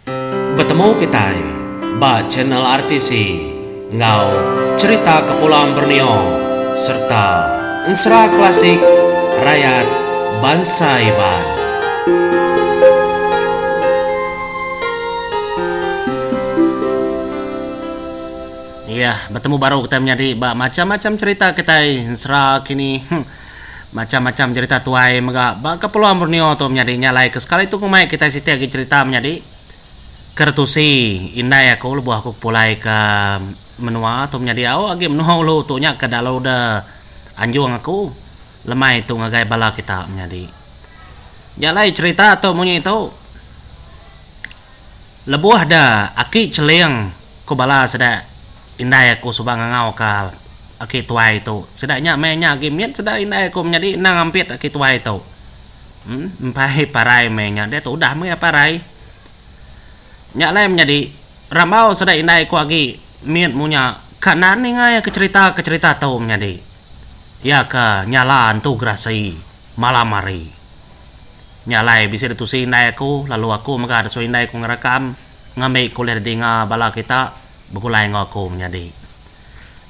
Betemu kitai ba channel RTC enggau Cherita Kepulang Borneo serta Ensera Klasik Rayat Bansa Iban. Iya, betemu baru kitai menyadi ba macam-macam cherita kitai ensera kini. Macam-macam cherita tuai mega ba Kepulauan Borneo tu menyadi nya alai ke sekali tu ngumbai kitai siti agi cherita menyadi ke retusi indai aku lebuh aku pulai ke menua tu menyadi au agi menua ulu tu nya ke dalu de anjung aku lemai tu ngagai bala kita menyadi. Nya alai cherita tu munyi tu lebuh de aki Cheling ku bala sida Indai aku suba ngangau ka aki tuai tu. Sida nya meh nya agi mit sida indai aku menyadi endang ampit aki tuai tu. Em empai parai meh nya diatu udah meh iya parai. Nya alai menyadi rambau sida indai aku agi mit munya ka enda ninga iya ke cherita ke cherita tu menyadi. Iya ke nyala entu gerasi malam hari. Nya alai bisi ditusi indai aku lalu aku mega disuh indai aku ngerekam ngambi ke ulih didinga bala kita. Begulai enggau aku menyadi.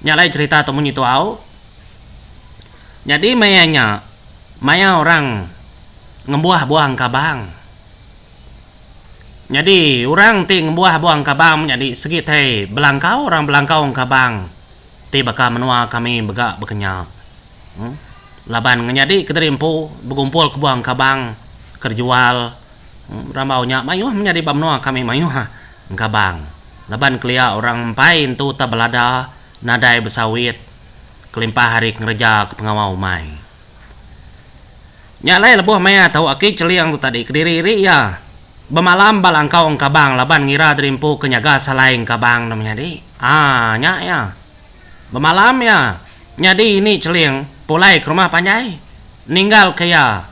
Nya alai cherita tu munyi tu au. Nyadi maya nya, maya orang ngembuah buah engkabang. Nyadi orang ti ngembuah buah engkabang menyadi segi tai belangkau orang belangkau engkabang ti baka menua kami mega baka nya. Laban ngenyadi kediri empu begumpul ke buah engkabang ke dijual. Rambau nya mayuh menyadi ba menua kami mayuh engkabang laban kelia orang empai entu ta belada nadai besawit kelimpah ari ke ngereja ke pengawa umai. Nya alai lebuh maya tau aki Cheling tu tadi kediri iri iya bemalam ba langkau engkabang laban ngira diri empu ke nyaga salai engkabang ne menyadi. Aa nya iya. Bemalam iya nyadi ini Cheling pulai ke rumah panjai ninggal ke iya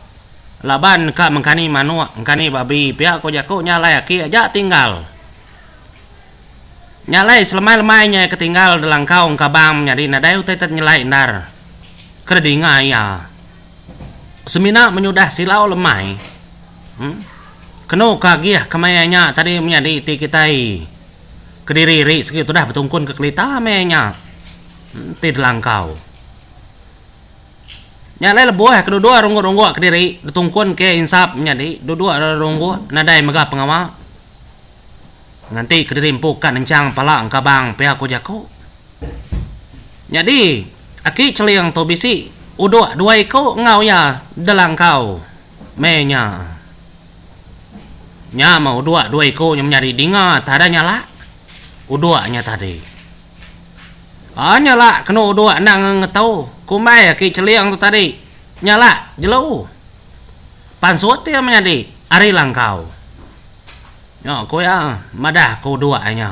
laban ka mengkani manuk engkani babi pia ko jaku nya alai aki aja tinggal. Nya alai selemai-lemai nya iya ke tinggal delangkau engkabang menyadi nadai utai te nyelai endar ke didinga iya. Semina menyudah silau lemai uhh kenu ke agih ke maya nya tadi menyadi ti kitai. Kediri iri sigi tudah betungkun ke kelita meh nya ti delangkau. Nya alai lebuh ke duduk rungguk-rungguk kediri betungkun ke insap nyadi duduk rungguk nadai mega pengawa. Nganti kediri empu ka nenchang pala engkabang pia ku jaku. Nyadi aki Cheling tu bisi uduk dua iku enggau iya delangkau meh nya. Nya meh uduk dua iku nya menyadi dinga tada nyala uduk nya tadi. Aa nyala kenu uduk enda ngetu kumbai aki Cheling tu tadi nyala jelu. Pansut iya menyadi ari langkau. Nya ku iya madah ke uduk iya nya.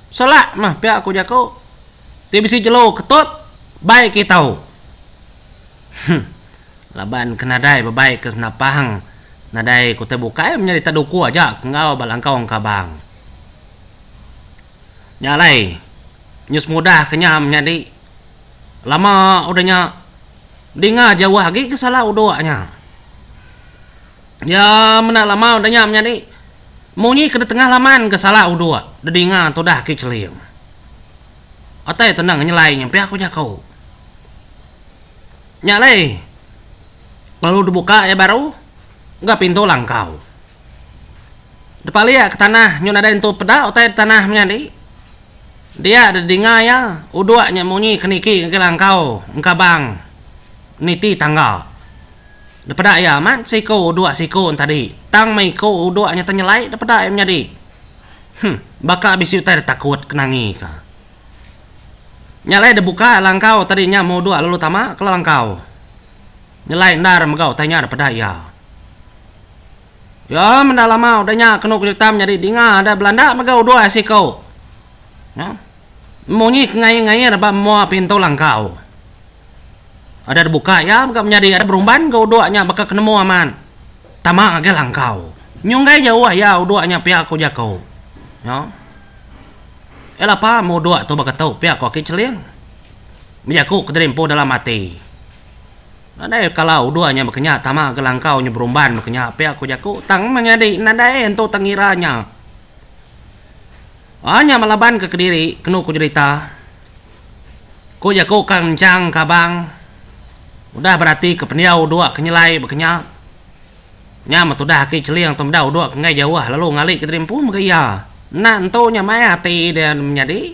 Selak meh pia ku jaku ti bisi jelu ketup bai kitu. Huh. Laban ke nadai bebai ke senapang, nadai ke utai bukai menyadi tak duku aja ke enggau ba langkau engkabang. Nya alai, nyu semudah ke nya menyadi lama udah nya dinga jauh agi ke salah uduk nya. Iya menda lama udah nya menyadi munyi ke ditengah laman ke salah uduk dedinga tudah agi cheling. Utai tu endang nyelai nya pia ku jaku. Nya alai, lalu dibuka iya baru ga pintu langkau. Dipalik ke tanah nyu nadai entu peda utai da tanah menyadi. Dia didinga iya uduk nya munyi ke niki ngagai langkau engkabang niti tangga. Dipeda iya amat seiku uduk seiku entadi tang meh iku uduk nya tenyelai dipeda iya menyadi. Huh baka bisi utai ditakut ke nangi ka. Nya alai dibuka langkau tadi nya muduk lalu tama ke langkau. Nyelai endar mega utai nya dipeda iya. Iya menda lama udah nya kenu kejuta menyadi dinga da belanda mega uduk ai siku. Nya munyi ke ngair-ngair ba mua pintu langkau. Ada dibuka iya mega menyadi ada berumban ga uduk nya baka ke nemu amat tama ngagai langkau. Nyunggai jauh iya uduk nya pia ku jaku. Nya. Eh lapa muduk tu baka tu pia ku aki Cheling. Bejaku kediri empu dalam ati. Nadai kala uduk nya baka nya tama ga langkau nya berumban baka nya pia ku jaku tang menyadi nadai entu tang ngira nya. Aa nya melaban ke kediri kenu ku jerita. Ku jaku Kang Enchang Kabang udah berati ke pendiau uduk ke nyelai baka nya. Nya meh tudah aki Cheling tu meda uduk ke enggai jauh lalu ngali ke diri empu mega iya. Enda entu nya mai ati dia menyadi.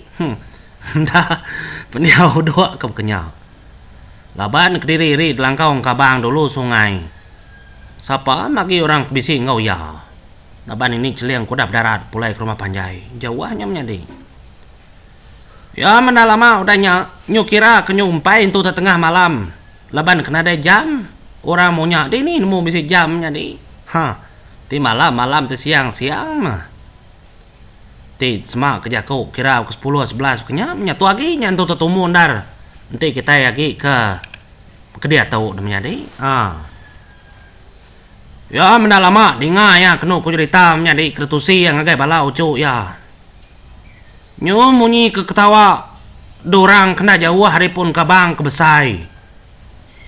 Meda pendiau uduk ke baka nya. Laban kediri iri dilangkau engkabang dulu sungai. Sapa magi orang ke bisi enggau iya. Laban ini Cheling ke udah bedarat pulai ke rumah panjai. Jauh nya menyadi. Iya menda lama udah nya, nyu kira ke nyu empai entu tetengah malam laban ke nadai jam. Orang munya dini nemu bisi jam nyadi. Ha. Ti malam malam ti siang siang mah. Ti sema ke jaku kira ke sepuluh 11 ke nya menya tu agi nya entu tetumu endar enti kitai agi ke ke diatu ne menyadi. Ha. Iya menda lama dinga iya kenu ku jerita menyadi ke ditusi iya ngagai bala uchu iya. Nyu munyi ke ketawa durang kena jauh ari pun kabang ke besai.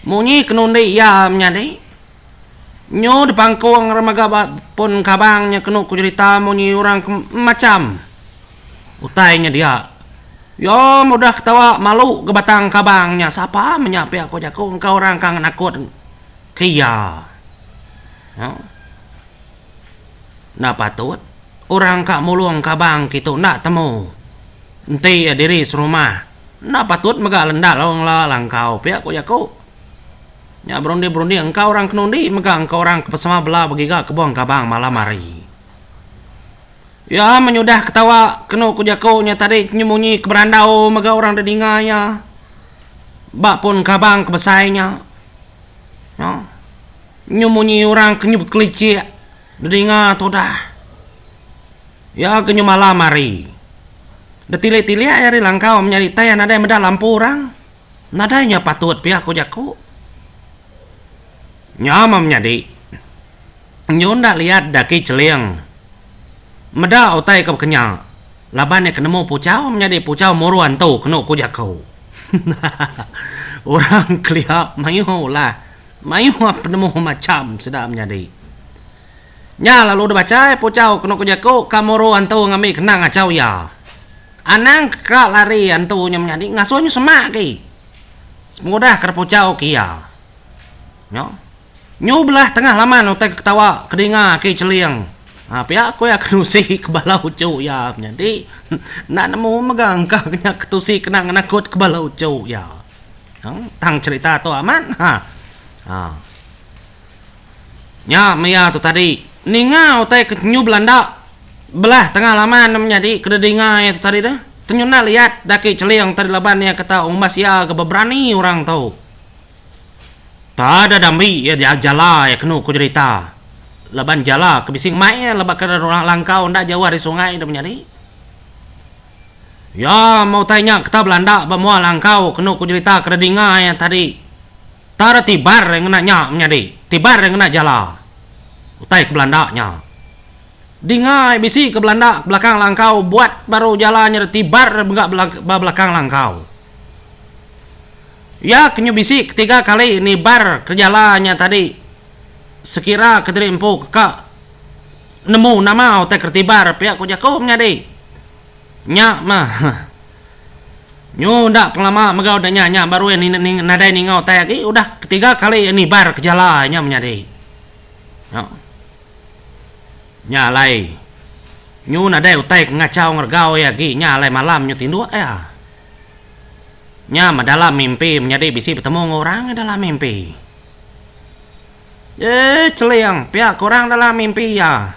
Munyi ke nundi iya menyadi. Nyu dipangkung re mega ba pun kabang nya kenu ku jerita munyi orang ke macham utai nya dia. Iya mudah ketawa malu ga batang kabang nya sapa menya pia ku jaku engka orang ka ngenakut. Ke iya. Enda patut orang ka mulung kabang kitu enda temu. Enti iya diri serumah, enda patut mega enda lalu ngela langkau pia ku jaku. Nya berundi-berundi engka orang ke nundi mega engka orang ke pesema bela begiga kebung kabang malam hari. Iya menyudah ketawa kenu ku jaku nya tadi nyemunyi ke berandau mega orang dedinga iya ba pun kabang ke besai nya. Nya. Nyu munyi orang ke nyu bekelichik dedinga tudah. Iya ke nyu malam hari. Detilik-tilik iya ari langkau menyadi tai nadai meda lampu orang. Nadai nya patut pia ku jaku. Nya meh menyadi. Nyu enda liat daki cheling. Meda utai ke bekenya. Laban iya ke nemu puchau menyadi puchau muru antu kenu ku jaku. Orang kelia mayuh ulah, mayuh penemu macham sida menyadi. Nya lalu deh bachai puchau kenu ku jaku ka muru antu ngambi kena ngachau iya. Anang ka lari antu nya menyadi ngasuh nyu semak agi. Sepengudah ke puchau ke iya. Nya. Nyu belah tengah laman utai ke ketawa ke dinga aki Cheling. Ha pia ku iya ke nusi ke bala uchu iya menyadi. Enda nemu mega engka ke nya ke tusi kena ngenakut ke bala uchu iya. Tang cherita tu amat ha. Ha. Nya meh iya tu tadi ninga utai ke nyu belanda belah tengah laman ne menyadi ke dedinga iya tu tadi deh. Tenyu enda liat daki Cheling tadi laban iya ke tau umbas iya ke beberani orang tu. Tada dambi iya jala iya kenu ku jerita. Laban jala ke bisi ngemai iya leba ke langkau enda jauh ari sungai deh menyadi. Iya meh utai nya keta belanda ba mua langkau kenu ku jerita ke dinga iya tadi. Tada tibar iya ngena nya menyadi, tibar iya ngena jala utai ke belanda nya. Dinga iya bisi ke belanda ke belakang langkau buat baru jala nya tibar mega ba belakang langkau. Iya ke nyu bisi ketiga kali nibar ke jala nya tadi sekira ke diri empu ke ka nemu nama utai ke tibar pia ku jaku menyadi. Nya mah nyu enda pengelama mega udah nya nya baru iya nadai ninga utai agi udah ketiga kali iya nibar ke jala nya menyadi. Nya nya alai nyu nadai utai ke ngachau ngeregau iya agi nya alai malam nyu tinduk iya. Nya meh dalam mimpi menyadi bisi betemu enggau orang dalam mimpi. Eeh Cheling, pia ke orang dalam mimpi iya.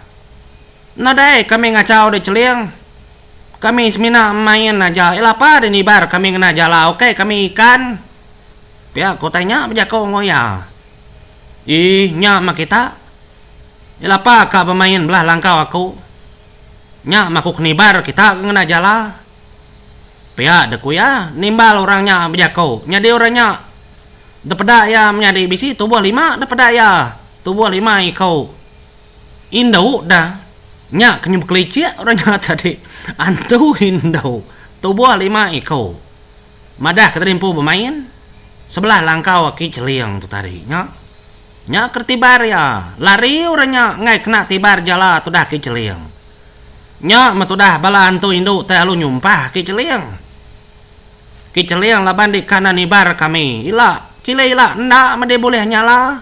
Nadai kami ngachau deh Cheling. Kami semina main aja. Eh lapa deh nibar kami ngena jala ukai kami ikan. Pia ku utai nya bejaku enggau iya. Ih nya meh kita. Eh lapa ka bemain belah langkau aku. Nya meh aku ke nibar kita ke ngena jala. Pia deh ku iya, nimbal orang nya bejaku. Nyadi orang nya depeda iya menyadi bisi tubuh lima depeda iya, tubuh lima iku. Indu dah nya ke nyu bekelichik orang nya tadi. Antu indu tubuh lima iku. Madah ke tadi empu bemain sebelah langkau aki Cheling tu tadi nya. Nya ke tibar iya. Lari orang nya enggai kena tibar jala tudah aki Cheling. Nya meh tudah bala antu indu tai alu nyumpah aki Cheling. Ki Cheling laban di ka enda nibar kami ila kili ila enda meh di bulih nyala.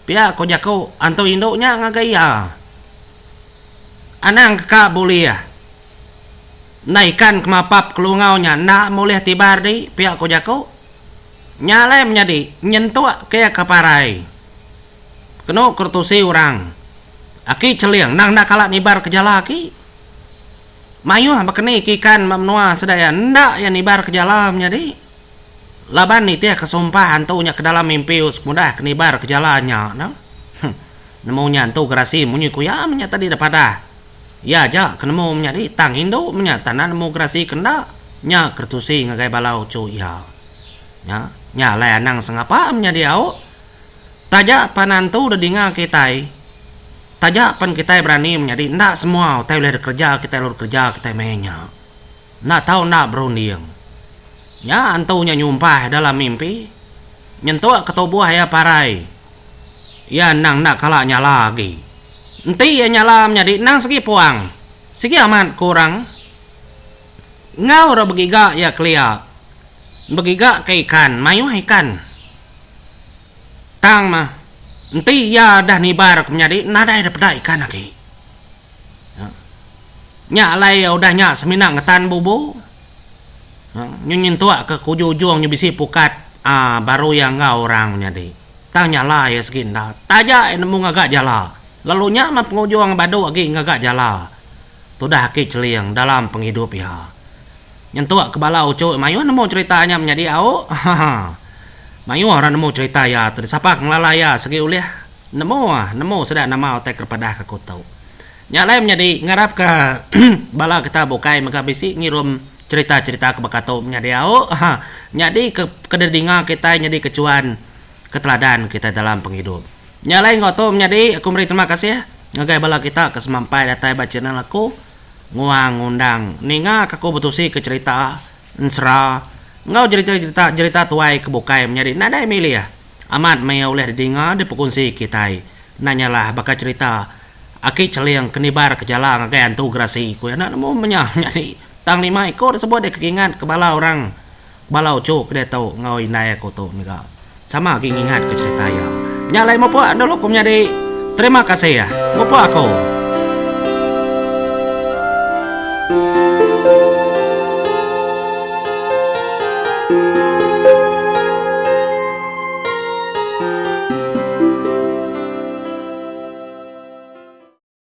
Pia ko jaku antu indu nya ngagai iya. Anang ke ka bulih. Enda ikan ke mapap kelungau nya enda meh ulih tibar di pia ko jaku. Nya alai menyadi nyentuk ke iya ke parai. Kenu keretusi orang. Aki Cheling endang enda kala nibar ke jala aki. Mayuh bekeni ke ikan ba menua sida iya enda iya nibar ke jala menyadi. Laban nitih ke sumpah antu nya ke dalam mimpi sepengudah ke nibar ke jala nya ne. Huh. Nemu nya antu gerasi munyi ku iya menya tadi da padah. Iya aja ke nemu menyadi tang indu menya tang enda nemu gerasi ke enda nya ke tusi ngagai bala uchu iya. Nya nya alai anang sengapa menyadi au. Taja pan antu da dinga kitai, taja pan kitai berani menyadi enda semua utai ulih dikereja kitai lalu dikereja kitai meh nya. Enda tau enda berunding. Nya antu nya nyumpah dalam mimpi, nyentuk ke tubuh iya parai. Iya endang enda kala nyala agi. Enti iya nyala menyadi endang sigi puang, sigi amat ku orang. Enggau ra begiga iya kelia, begiga ke ikan, mayuh ikan. Tang mah, enti iya dah nibar ke menyadi nadai da peda ikan agi. Nya alai iya udah nya semina ngetan bubu. Nyu nyentuk ke ujung-ujung nyu bisi pukat aaa baru iya enggau orang menyadi. Tang nyala iya sigi enda. Taja iya nemu ngaga jala. Lalu nya mah pengujung badu agi ngaga jala. Tudah aki Cheling dalam pengidup iya. Nyentuk ke bala uchu mayuh nemu cherita nya menyadi au. Haha. Mayuh orang nemu cherita iya tu. Sapa ke ngelala iya sigi ulih nemu ah nemu sida nama utai ke dipadah ke aku tu. Nya alai menyadi ngarap ke bala kita bukai mega bisi ngirum cherita-cherita ke baka tu menyadi au. Haha. Nyadi ke ke didinga kitai nyadi ke chuan ke teladan kitai dalam pengidup. Nya alai enggau tu menyadi aku meri terima kasih ngagai bala kita ke semampai datai ba channel aku. Nguang ngundang ninga ka aku betusi ke cherita ensera enggau jerita jerita tuai ke bukai menyadi nadai milih amat meh iya ulih didinga dipekunsi kitai enda nyalah baka cherita aki cheling ke nibar ke jala ngagai antu gerasi ku iya enda nemu menya menyadi tang lima iko disebut iya ke kingat ke bala orang bala uchu ke diatu enggau indai aku tu mega sama agi ngingat ke cherita iya. Nya alai mupuk dulu ku menyadi terima kasih mupuk aku.